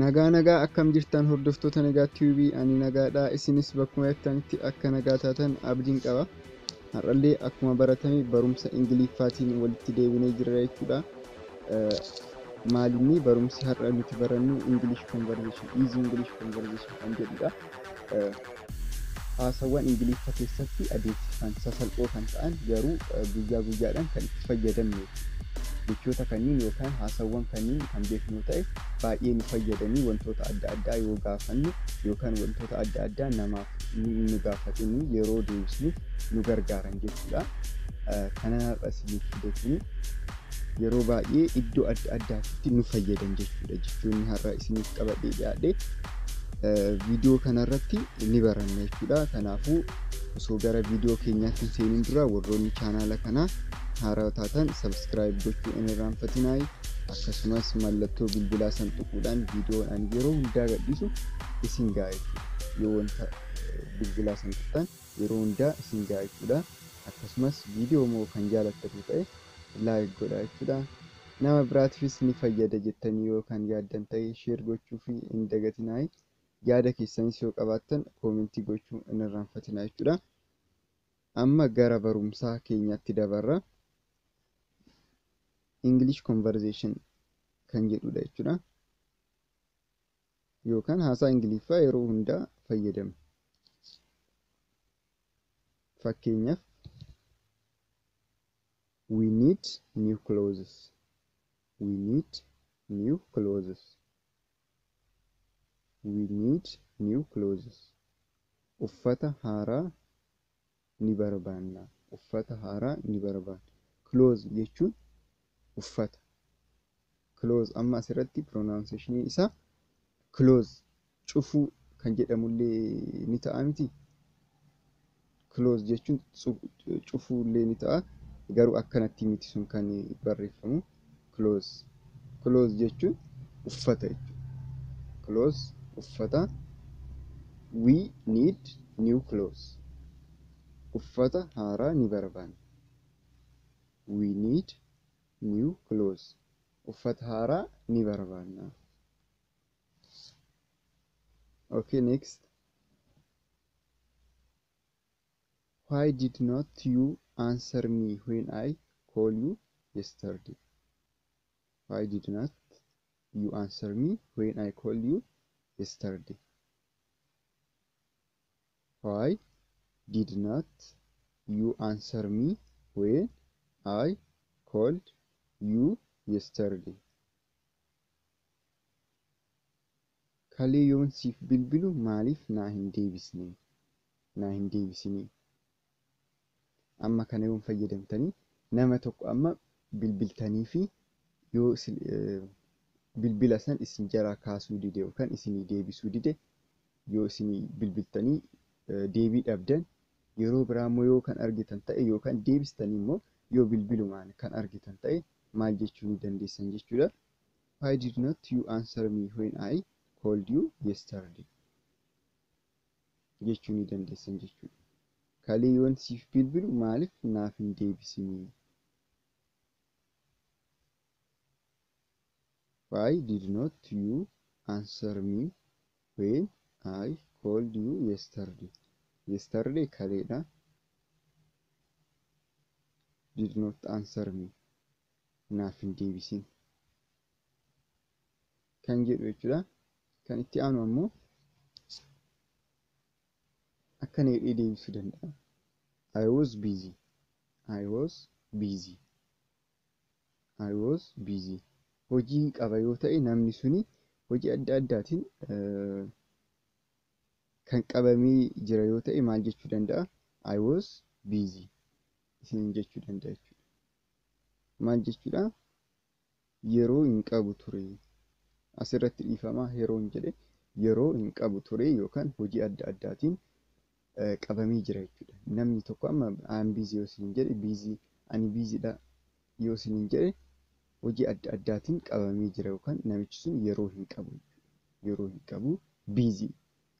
Nagaa nagaa akkam jirtan hordoftoota Nagaa TV, ani nagaadha. Isinis bakkuma jirtanitti akka nagaa taatan abdiin qaba. Har'allee akkuma baratame barumsa Ingiliffaatiin walitti deebinee jirra jechuudha. Maalinni barumsi har'a nuti barannu English conversation, easy English conversation kan jedhudha. Haasawwan Ingiliffa keessatti adeemsifan sasalphoo kan ta'an garuu guyyaa guyyaadhaan kan itti fayyadamnu jechoota kanneen yookaan haasawwan kanneen kan beeknu ta'e baay'ee nu fayyadanii wantoota adda addaa yoo gaafannu yookaan wantoota adda addaa namaaf nu gaafatanii yeroo deebisnuuf nu gargaaran jechuudha. Kana har'a isiniif fide kuni yeroo baay'ee iddoo adda addaatti nu fayyadan jechuudha. Jechoonni har'a isiniif qabadhee dhiyaadhe viidiyoo kanarratti ni baranna jechuudha. Kanaafuu osoo gara viidiyoo keenyaatti hin seeniin dura warroonni chaanaala kanaa haaraa taatan subscribe gochuu hin irraanfatinaa. Akkasumas mallattoo bilbilaa san tuquudhaan viidiyoon ani yeroo hundaa gadhiisu isin ga'a jechuudha. Yoo wanta bilbilaa san tuqxan yeroo hundaa isin ga'a jechuudha. Akkasumas viidiyoo immoo kan jaalattatu ta'e like godhaa jechuudha. Nama biraatiifis ni fayyada jettanii yoo kan yaaddan ta'e share gochuu fi hin dagatinaa. Yaada keessanis yoo qabaattan koomentii gochuu hin irraanfatinaa jechuudha. Amma gara barumsaa keenyaatti dabarra. English conversation kan jedhudha jechuudha. Yookaan haasaa Ingiliffaa yeroo hundaa fayyadamna. Fakkeenyaaf, we need new clothes. We need new clothes. We need new clothes. Uffata haaraa ni barbaanna. Uffata haaraa ni barbaanna. Clothes jechuun uffata. Clothes amma asirratti pronunciation isaa close cufuu kan jedhamullee ni ta'a miti. Close jechuun cufuullee ni ta'a. Garuu akkanatti miti sun kan barreeffamu. Close. Close jechuun uffata jechuudha. Close uffata. We need new clothes. Uffata haaraa ni barbaanna. We need new clothes. Uffata haaraa ni barbaanna. Okay, next. Why did not you answer me when I call you yesterday? Why did not you answer me when I called you yesterday? Why did not you answer me when I called you yesterday? Kalee yoon siif bilbilu maaliif naa hin deebisne? Naa hin deebisine. Amma kana yoon fayyadamtanii nama tokko amma bilbiltanii fi yoo bilbila san isin jaraa kaasuu dide yookaan isinii deebisuu dide, yoo isinii bilbiltanii deebii dhabdan, yeroo biraa immoo yoo kan argitan ta'e yookaan deebistanii immoo yoo bilbilumaan kan argitan ta'e maal jechuu ni dandeessan jechuudha. Why did not you answer me when I called you yesterday? Jechuu ni dandeessan jechuudha. Kalee yoon siif bilbilu maaliif naaf hin deebisine? Why did not you answer me when I called you yesterday? Yesterday kaleedha. Did not answer me. Naaf hin deebisin. Kan jedhu jechuudha. Kan itti aanu ammoo akkana jedhee deebisuu danda'a. I was busy. I was busy. I was busy. Hojii qaba yoo ta'e namni suni hojii adda addaatiin kan qabamee jira yoo ta'e maal jechuu danda'a? I was busy. Isin jechuu danda'a jechuudha. Maal jechuudha? Yeroo hin qabu ture. Asirratti dhiifamaa yeroo hin jedhe, yeroo hin qabu ture yookaan hojii adda addaatiin qabamee jira jechuudha. Namni tokko amma I am busy yoo isin jedhe, busy ani busy dha yoo isin jedhe, hojii adda addaatiin qabamee jira yookaan namichi sun yeroo hin qabu jechuudha. Yeroo hin qabu busy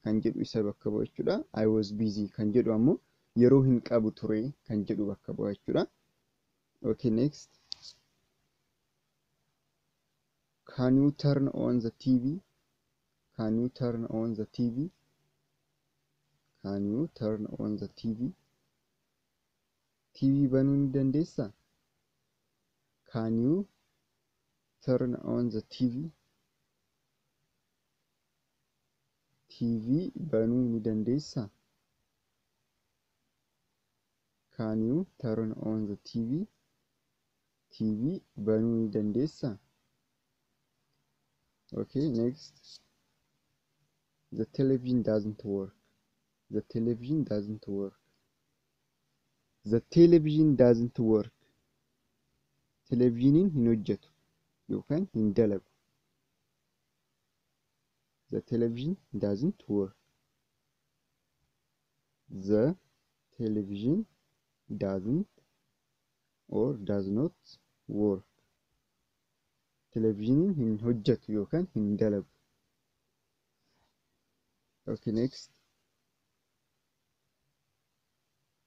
kan jedhu isa bakka bu'a jechuudha. I was busy kan jedhu ammoo yeroo hin qabu ture kan jedhu bakka bu'a jechuudha. Okay, next. Can you turn on the TV? Can you turn on the TV? Can you turn on the TV? TV banuu ni dandeessaa? Can you turn on the TV? TV banuu ni dandeessaa? Can you turn on the TV? TV banuu ni dandeessaa? Okay, next. The television doesn't work. The television doesn't work. The television doesn't work. Televizyiniin hin hojjetu yookaan hin dalagu. The television doesn't work. The television doesn't or does not work. Televizyiniin hin hojjetu yookaan hin dalagu. Okay, next.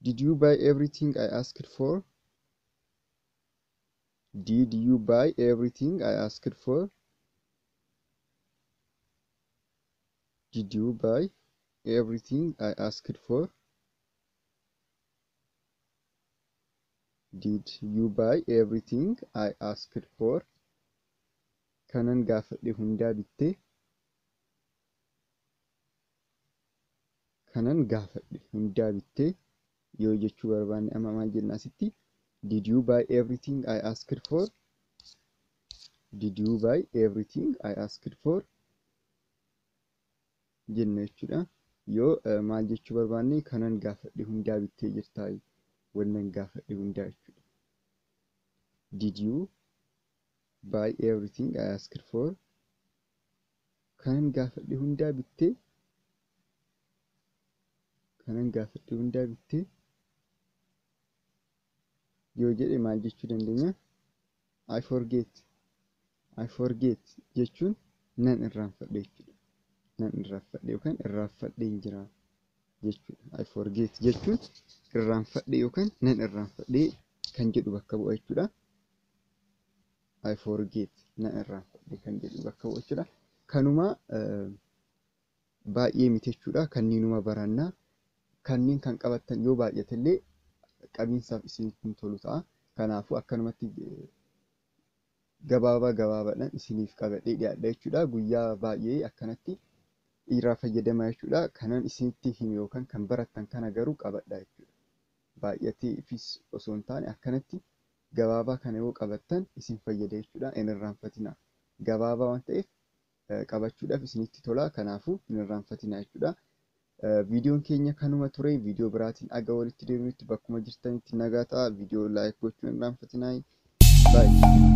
Did you buy everything I asked for? Did you buy everything I asked for? Did you buy everything I asked for? Did you buy everything I asked for? Kanan gaafadhe hundaa bittee? Kanan gaafadhe hundaa bittee yoo jechuu barbaanne amma maal jenna asitti? Did you buy everything I asked for? Did you buy everything I asked for? Jenna jechuudha. Yoo maal jechuu barbaanne kanan gaafadhe hundaa bittee jirtaa, wannan gaafadhe hundaa jechuudha. Did you buy everything I asked for? Kanan gaafadhe hundaa bittee? Kanan gaafadhe hundaa bittee? Yoo jedhe maal jechuu dandeenya? I forget. I forget jechuun nan irraanfadhe jechuudha. Nan irraanfadhe yookaan irraanfadheen jira jechuudha. I forget jechuun irraanfadhe yookaan nan irraanfadhe kan jedhu bakka bu'a jechuudha. I forget nan irraanfadhe kan jedhu bakka bu'a jechuudha. Kanuma baay'ee miti jechuudha. Kanneenuma barannaa kanneen kan qabattan yoo baay'atellee qabiinsaaf isinitti hin tolu ta'a. Kanaafuu akkanumatti gabaabaa gabaabaadhaan isiniif qabadhee dhiyaadha jechuudha. Guyyaa baay'ee akkanatti irraa fayyadamaa jechuudha. Kanan isinitti hime yookaan kan barattan kana garuu qabadha jechuudha. Baay'ateefis osoo hin taane akkanatti gabaabaa kana yoo qabattan isin fayyada jechuudha. Hin irraanfatinaa. Gabaabaa waan ta'eef qabachuudhaaf isinitti tola. Kanaafuu hin irraanfatinaa jechuudha. Viidiyoon keenya kanuma ture. Viidiyoo biraatiin aga walitti deebinutti bakkuma jirtanitti nagaa ta'a. Viidiyoo like gochuun hin irraanfatinaa. Bye.